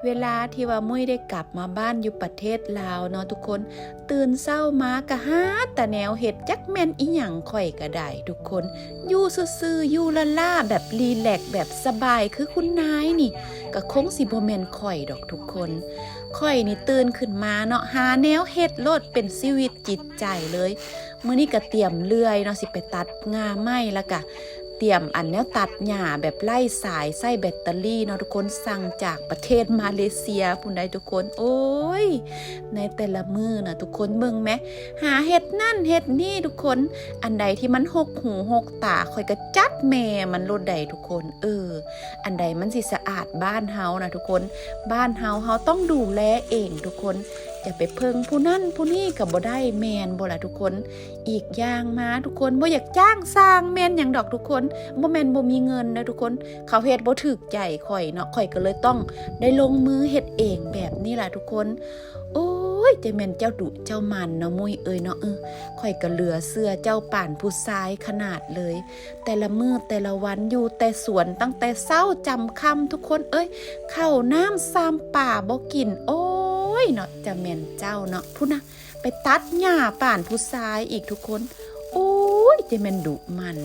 ເວລາທີ່ວ່າມຸ້ຍໄດ້ກັບມາບ້ານຢູ່ປະເທດລາວເນາະທຸກຄົນ, ຕື່ນເຊົ້າມາກະຫາແຕ່ແນວເຮັດ, ຈັກແມ່ນອີ່ຫຍັງຂ້ອຍກະໄດ້ທຸກຄົນ, ຢູ່ຊື່ໆ ຢູ່ລ້າໆ ແບບຣີແລັກ ແບບສະບາຍຄືຄຸນນາຍນີ້ ກະຄົງຊິບໍ່ແມ່ນຂ້ອຍດອກທຸກຄົນ. ຂ້ອຍນີ້ຕື່ນຂຶ້ນມາເນາະ ຫາແນວເຮັດໂລດ ເປັນຊີວິດຈິດໃຈເລີຍ. ມື້ນີ້ກະຕຽມເລື່ອຍເນາະ ຊິໄປຕັດງ່າໄມ້ ລະກະຕຽມອັນແນວຕັດຫຍ້າແບບໄຮ້ສາຍ ໃຊ້ແບັດເຕີຣີເນາະທຸກຄົນ, ສັ່ງຈາກປະເທດມາເລເຊຍພຸ້ນໃດ໋ທຸກຄົນ. ໂອ້ຍ ໃນແຕ່ລະມື້ນະທຸກຄົນ ເບິ່ງແມະ ຫາເຮັດນັ້ນເຮັດນີ້ທຸກຄົນ. ອັນໃດທີ່ມັນຫົກຫູຫົກຕາ ຂ້ອຍກະຈັດແມ່ມັນໂລດໃດ໋ທຸກຄົນ. ເອີ ອັນໃດມັນຊິສະອາດບ້ານເຮົານະທຸກຄົນ, ບ້ານເຮົາ ເຮົາຕ້ອງດູແລເອງທຸກຄົນ. ຈະໄປເພິ່ງຜູ້ນັ້ນຜູ້ນີ້ກະບໍ່ໄດ້ ແມ່ນບໍ່ລະທຸກຄົນ? ອີກຢ່າງມາທຸກຄົນ ບໍ່ຢາກຈ້າງຊ່າງແມ່ນຫຍັງດອກທຸກຄົນ, ບໍ່ແມ່ນບໍ່ມີເງິນເດີທຸກຄົນ, ເຂົາເຮັດບໍ່ຖືກໃຈຂ້ອຍເນາະ, ຂ້ອຍກະເລີຍຕ້ອງໄດ້ລົງມືເຮັດເອງແບບນີ້ລະທຸກຄົນ. ໂອ້ຍ ຈະແມ່ນເຈົ້າດຸເຈົ້າໝັ່ນເນາະ ມຸ້ຍເອີຍເນາະ. ເອີ ຂ້ອຍກະເຫຼືອເຊື່ອເຈົ້າປານຜູ້ຊາຍຂະໜາດເລີຍ. ແຕ່ລະມື້ແຕ່ລະວັນຢູ່ແຕ່ສວນ ຕັ້ງແຕ່ເຊົ້າຈຳຄ່ຳທຸກຄົນເອີຍ, ເຂົ້ານ້ຳຊຳປາບໍ່ກິນ. ໂອ້ຍເນາະ ຈະແມ່ນເຈົ້າເນາະ ພຸ້ນນະ ໄປຕັດຫຍ້າປານຜູ້ຊາຍອີກທຸກຄົນ. ໂອ້ຍ ຈະແມ່ນດຸໝັ່ນ.